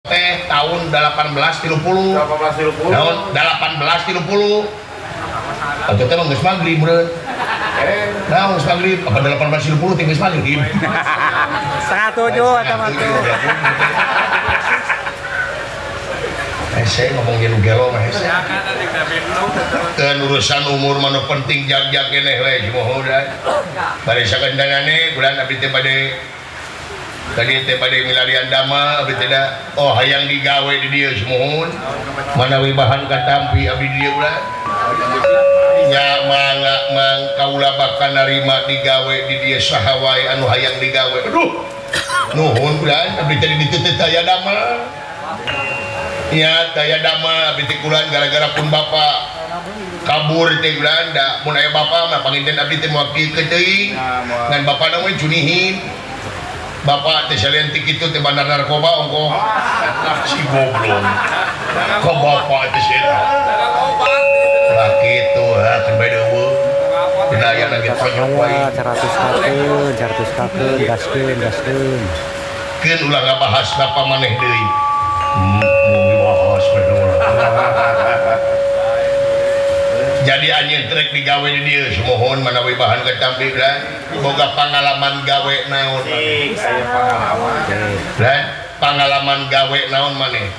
Teh tahun 1830. 1830. Tahun 1830. Atau teh mah geus magrib meureun. Nah, geus magrib, apa 1830 teh geus magrib. 6:30 eta mah tuh. Hese ngomong jeung gelo mah hese. Keun urusan umur mah nu penting jag-jag keneh we cimoho da. Bari sagendanane bulan abdi teh bade tadi teh bade milarian dama abdi teh da oh hayang digawe di dieu sumuhun. Manawi bahan katampi abdi di dieu ulah. Nya mangga mang kaula bakal narima digawe di dieu saha wae anu hayang digawe. Aduh. Nuhun bulan abdi teh di ditu teh daya dama. Nya daya dama abdi teh kulan gara-gara pun bapak kabur teh bulan da mun aya bapak mah panginten abdi teh moal kieu teuing. Ngan bapana we junihin. Bapak teh salian ti kitu teh bandar narkoba ongkoh. Si goblok. Ka bapak teh eta. Lah kitu ha kan bae deui. Dina aya lagi tonyok wae. 100 kakeun, 100 kakeun, gaskeun, gaskeun. Keun ulah ngabahas bapak maneh deui. Mun dibahas bener. Jadi anjeun trek digawe di dieu sumuhun manawi bahan katampi lah. Boga pangalaman gawe naon maneh. Aya pangalaman. Lah pangalaman gawe naon maneh.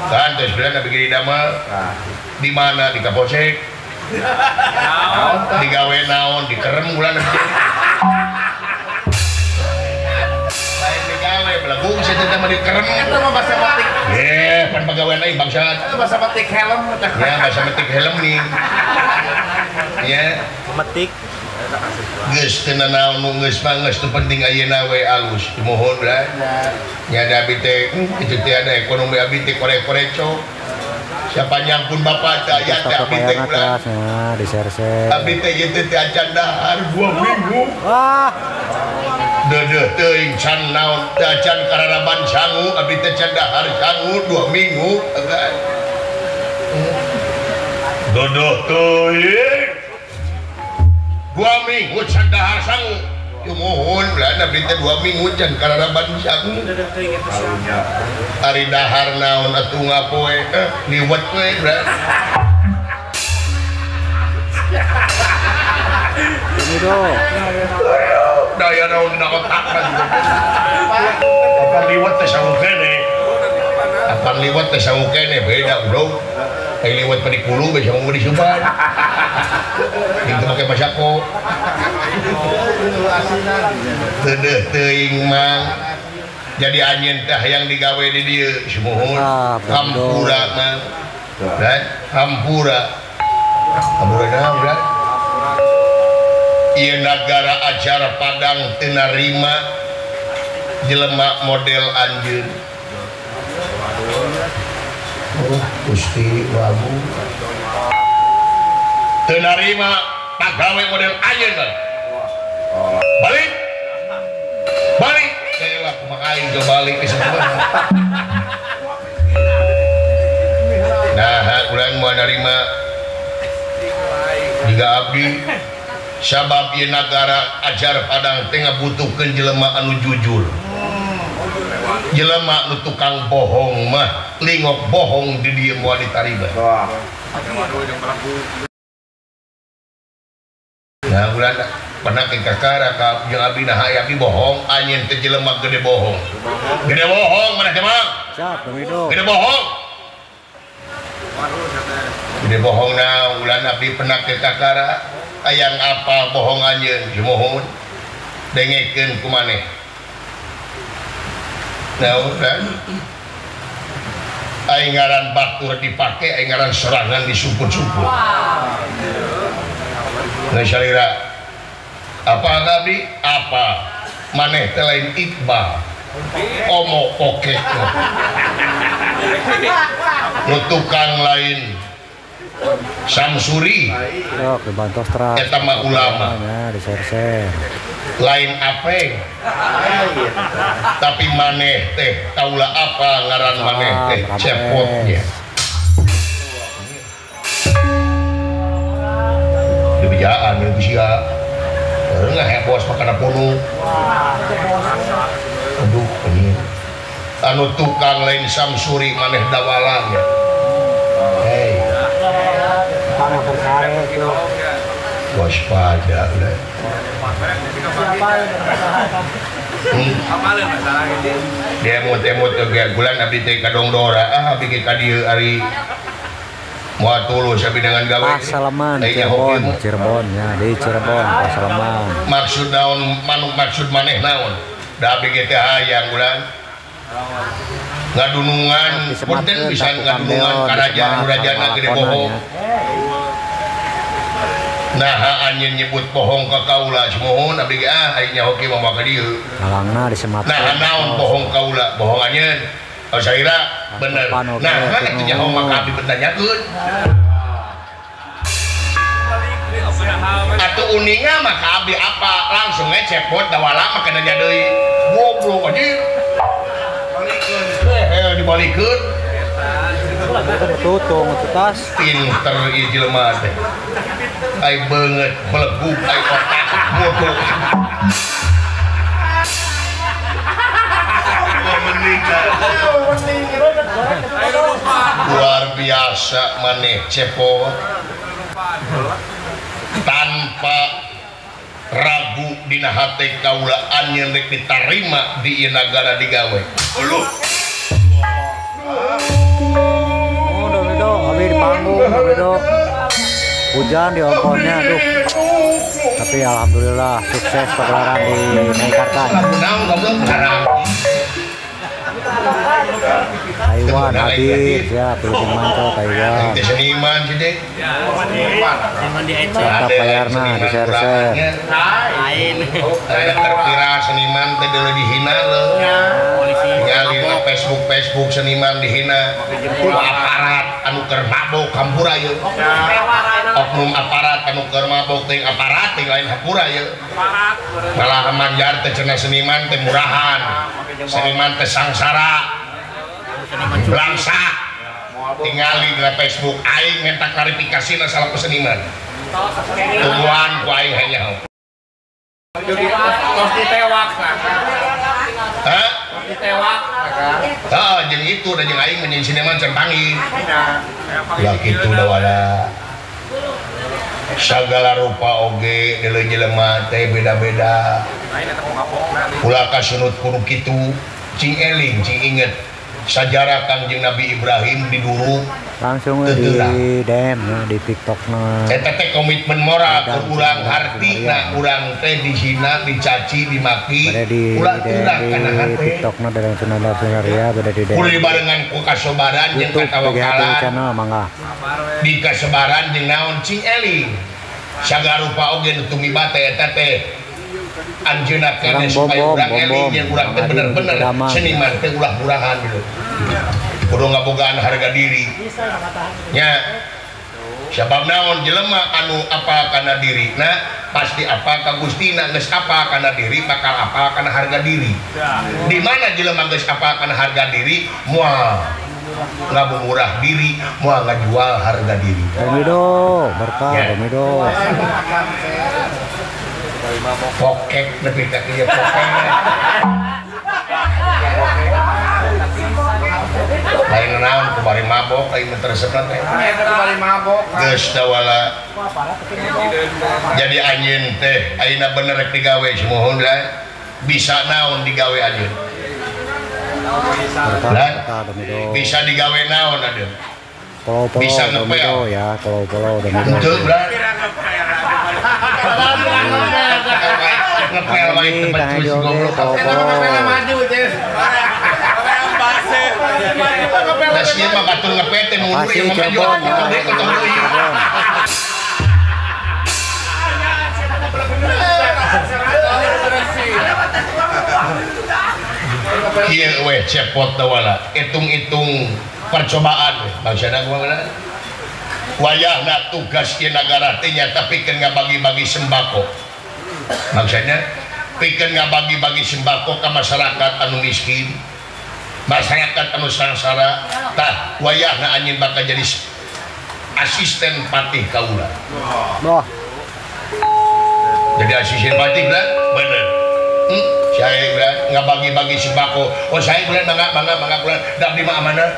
Kan geus bulan abdi gede damel. Di mana di Kapolsek? Digawe naon dikerem bulan abdi. Lain digawe belagung sia teh mah dikerem. Eta mah basa batik. Pan pagawean aing bangsat. Eta basa batik helm. Ya basa metik helm nih. Ya, metik. Geus teu nanaon nu geus mah geus teu penting ayeuna we alus. Dimohon lah. Nya da abdi teh kitu teh ada ekonomi abdi teh korek-korecok. Siapa pun bapak teh aya teh abdi teh ulah. Nah, di-share-share. Abdi teh ieu teh acan dahar 2 minggu. Wah. Deudeuh teuing can naon teh acan kararaban sangu abdi teh can dahar sangu 2 minggu. Deudeuh teuing 2 minggu can dahar sangu. Mohon lah abdi teh 2 minggu can kararaban sangu. Ari dahar naon atuh ngapoe liwet we lah. Ini dong. Daya naon dina otak mah juga. Apa liwet teh sangu keneh. Apa liwet teh sangu keneh beda bro. Ai liwet pa di kulu bae sangu di suban. Itu make masako. Deudeuh teuing mang. Jadi anjeun teh hayang digawe di dieu sumuhun. Hampura mang. Dan hampura. Hampura naon ulah? Ieu nagara ajar Padang teu narima jelema model anjeun. Oh, Gusti Wabu. Teu narima pagawe model anjeun. Balik. Balik. Lah kumaha aing ge balik geus sakumaha. Nah, urang moal narima jiga abdi sabab ieu nagara ajar Padang teh ngabutuhkeun jelema anu jujur. Jelema nu tukang bohong mah lingok bohong di dieu moal ditarima. Nah, urang pernah ke kakara ka jeung abdi nah aya abdi bohong anjeun teh jelema gede bohong. Gede bohong maneh teh mang. Siap, Bang Wido. Gede bohong. Gede bohong na ulan abdi pernah ke kakara ayang apa bohong anjeun sumuhun dengekeun ku maneh. Nah, kan aing ngaran batur dipake, aing ngaran sorangan disumput-sumput. Nah, salira apa abdi? Apa? Maneh teh lain Iqbal. Omo poket. Nu tukang lain Samsuri. Sok dibantos teras. Eta mah ulama. Di-share-share. Lain apeng. Tapi maneh teh kaula apa ngaran maneh teh cepotnya. Dibejaan nu sia. Nggak heboh makana punu. Aduh, ini. Anu tukang lain Samsuri maneh dawalanya. Hei. Waspada udah. Dia emot-emot ke gulan abdi teh ka Dongdora ah abdi ka dieu ari moal tulus abdi dengan gawe. Pasaleman Cirebon, Cirebon ya di Cirebon Pasaleman. Maksud naon manuk maksud maneh naon? Da abdi teh hayang gulan. Ngadunungan punten bisa ngadunungan karajaan rajana gede bohong. Nah anjeun nyebut bohong ka kaula sumuhun abdi ge ah aing nyaho kieu mah ka dieu. Kalangna disematkeun. Nah naon bohong kaula bohong anjeun. Oh saira bener. Nah atuh nyaho mah ka abdi bertanyakeun. Atuh uninga mah ka abdi apa langsung we cepot dawala mah kana nya deui. Goblok anjir. Balikeun. Dibalikeun. Tutung tas pinter ieu jelema teh. Ai beungeut belegug ai otak bodoh. Luar biasa maneh cepot. Tanpa ragu dina hate kaula anjeun rek ditarima di ieu nagara digawe. Uluh. Di panggung Domido hujan di ongkosnya aduh, tapi alhamdulillah sukses pagelaran di Meikarta. Taiwan hadir ya, Filipina Mantel Taiwan. Tetap bayarna di share-share. Terviral seniman teh dihina lho. Ningali Facebook seniman dihina. Ku aparat anu keur mabok hampura ieu. Oknum aparat anu keur mabok teh aparat teh lain hampura ieu. Malah manjar teh cenah seniman teh murahan. Seniman teh sangsara. Langsa. Tingali di Facebook aing minta klarifikasi masalah keseniman. Tungguan ku aing hanya. Tos ditewak. Hah? Tos ditewak. Heeh, jeung itu da jeung aing menjadi seniman can panggih. Ya kitu da wala. Sagala rupa oge deuleu jelema teh beda-beda. Ulah kasunut kudu kitu, cing eling, cing inget. Sajarah Kangjeng Nabi Ibrahim diduruk langsung di DM di TikTok na. Eta teh komitmen moral keur urang hartina urang teh dihina, dicaci, dimaki, ulah urang kana hate. TikTok na dari Sunandar Sunaria beda di DM. Kudu dibarengan ku kasobaran jeung katawakalan. Di kasebaran jeung naon cing eling. Sagarupa oge nu tumiba teh eta teh anjeunna keneh supaya urang eling jeung urang teh bener-bener seniman teh ulah murahan gitu. Kudu ngabogaan harga diri. Nya. Sabab naon jelema anu apa kana dirina pasti apa ka Gustina, geus apa kana diri bakal apa kana harga diri. Di mana jelema geus apa kana harga diri moal ngabumurah diri, moal ngajual harga diri. Domido, berkah domido. Pokek lebih ka kieu pokek. Lain naon ku bari mabok lain mah resepna teh. Eta ku bari mabok. Geus dawala. Jadi anjeun teh ayeuna bener rek digawe sumuhun lah. Bisa naon digawe anjeun? Bisa digawe naon adeun? Bisa ngepel ya, kalau-kalau domido. Henteu berat. Ngepel wae teu becus goblok. Nasi mah batur ngepel teh mundur ieu mah maju potong deui potong deui. Kieu we cepot dawala, hitung-hitung percobaan we bangsana kumaha. Wayahna tugas ieu nagara teh nyata pikeun ngabagi-bagi sembako. Maksudnya pikeun ngabagi-bagi sembako ka masyarakat anu miskin, masyarakat anu sangsara. Tah wayahna anjeun bakal jadi asisten patih kaula. Wah. Jadi asisten patih lah, bener. Saya bulan ngabagi-bagi sembako. Oh saya bulan mangga mangga mangga bulan da abdi mah amanah.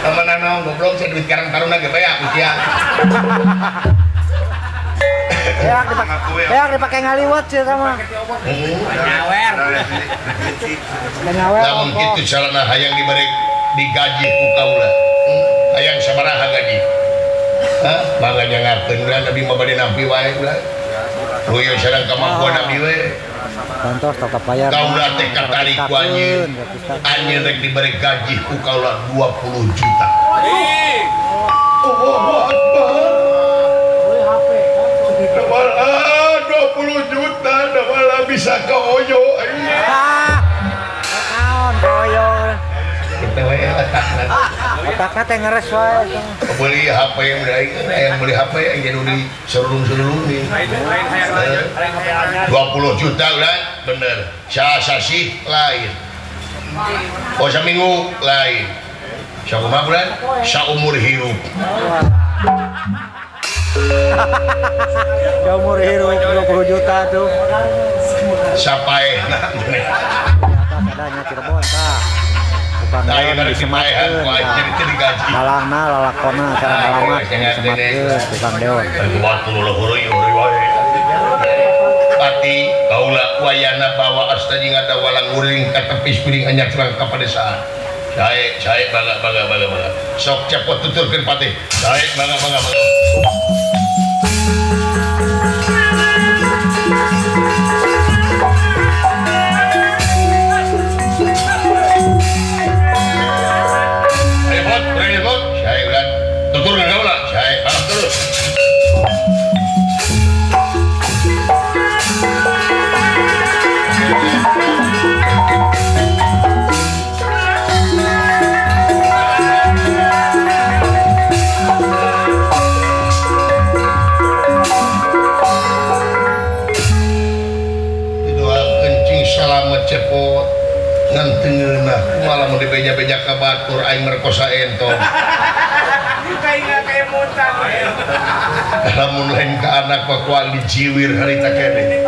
Amanah naon goblok saya duit Karang Taruna ge bae usia. Beak dipakai ngaliwat sih sama. Nyawer. Nyawer. Lamun kitu carana hayang diberi digaji ku kaula. Hayang sabaraha gaji? Hah? Mangga nyangakeun ulah abdi mah bade nampi wae ulah. Luyu sareng kemampuan abdi we. Kantor tetap bayar. Kaula teh katarik ku anjeun. Anjeun rek diberi gaji ku kaula 20 juta. Allahu Akbar. 20 juta malah bisa ke oyo. Naon ke oyo. Kita we otakna. Otakna teh ngeres wae. Beli HP yang beli HP yang jadi di serulung-serulung nih. 20 juta kan bener. Sasasih lain. Oh seminggu lain. Sakumaha bulan? Saumur hirup. Umur hirup 20 juta tuh. Sapaehna di atas adanya Cirebon tah. Tukang daun disematkeun. Dalangna lalakona sareng alamat disematkeun tukang daun. Pati kaula wayana bawa asta jeung ada walang guring ka tepis piring anyar curang ka padesaan. Sae sae bangga bangga bangga bangga. Sok cepot tuturkeun patih. Sae bangga bangga bangga. Ayo bot, ayo bot. Sae ulah tuturkeun kaula. Sae balap terus. Cepot ngan teu ngeunah kumaha lamun dibeja-beja ka batur aing merkosa entong. Lamun lain ka anak mah kual dijiwir harita keneh.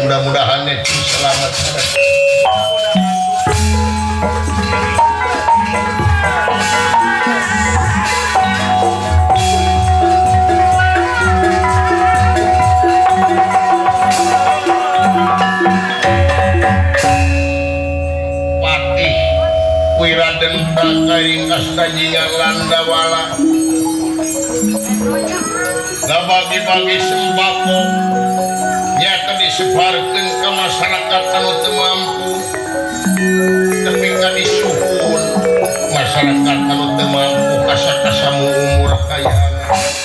Mudah-mudahan selamat. Wiraden Bakaring Astajingan Landawala ngabagi-bagi sembako nyata disebarkeun ka masyarakat anu teu mampu tapi ka disuhun masyarakat anu teu mampu kasa-kasamu umur kayangan.